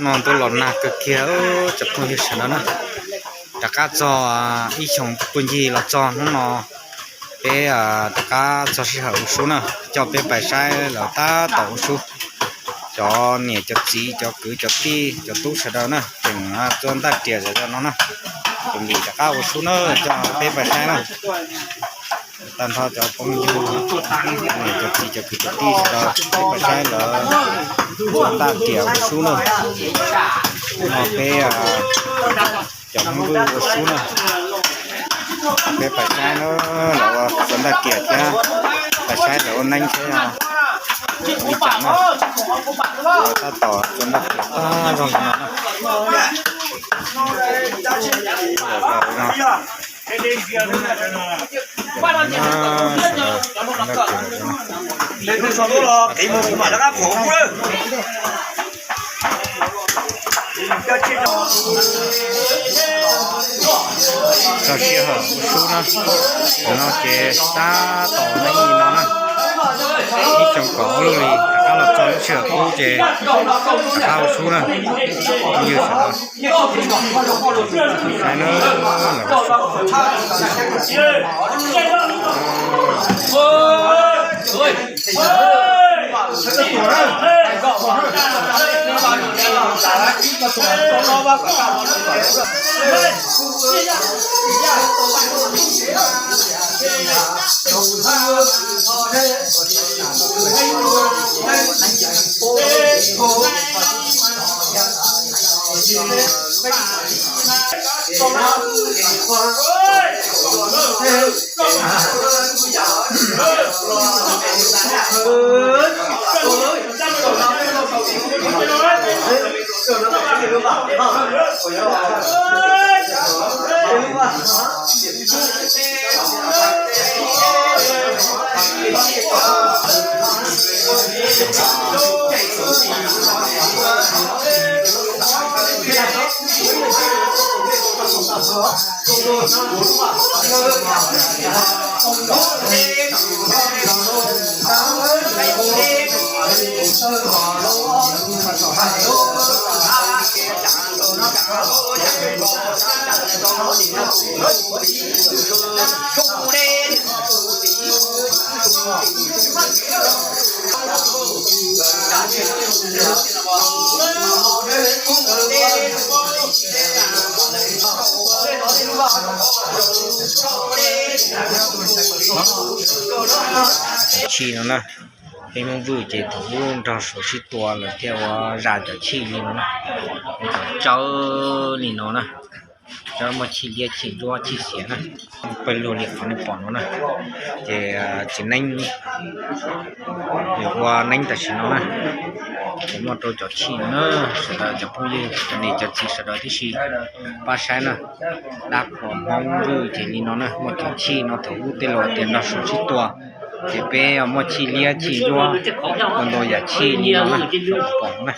No ntuj los nag kawg kiag, cov phooj ywg sawv daws na. Rov qab txog ib xyoos pw ncig los txog hnub no, peb rov qab txog sij hawm ua sub na, coj peb pais saib lawv tab tom ua sub. Cov niam cov txiv cov kwv cov tij cov tub sawv daws na tseem txua ntaj riam zom zaws no na. Tus lim rov qab ua sub na, coj peb pais saib na. Tag nrho cov phooj ywg, niam cov txiv cov kwv cov tij sawv daws, peb pais saib lawv txua ntaj riam ua sub na. No peb cov Hmoob Vwj ua sub na. Peb pais saib na, lawv ua txua ntaj riam thiab, pais saib lawv ua neeb thiab li cas na. Lawv tab tom txua ntaj riam tag zog li no na. Txog sij hawm ua sub na, no ces tab tom neeb li no na. Ib xyoos kaum ob lub hlis rov qab los txog lub sij hawm ub ces rov qab ua sub na. Phooj ywg sawv daws, saib na, lawv ua sub. Chij no na, peb Hmoob Vwj ces thaum ub nrog Suav sib tua lawv thiaj ua zas cov chij li no na, tsawb li no na, tsawb muaj chij liab chij ntsuab chij xiav na, pawg lug li qhov nej pom no na. Ces txiv neeb ua neeb tam sim no na, ces muaj rau cov chij no na, sawv daws cov phooj ywg cov niam cov txiv sawv daws tib si pab saib na. Dab qhuas Hmoob Vwj ces li no na, muaj cov chij no thaum ub tej laus tias nrog Suav sib tua, ces peb muaj chij liab chij ntsuab, ua ntau yam chij li no na, pom na.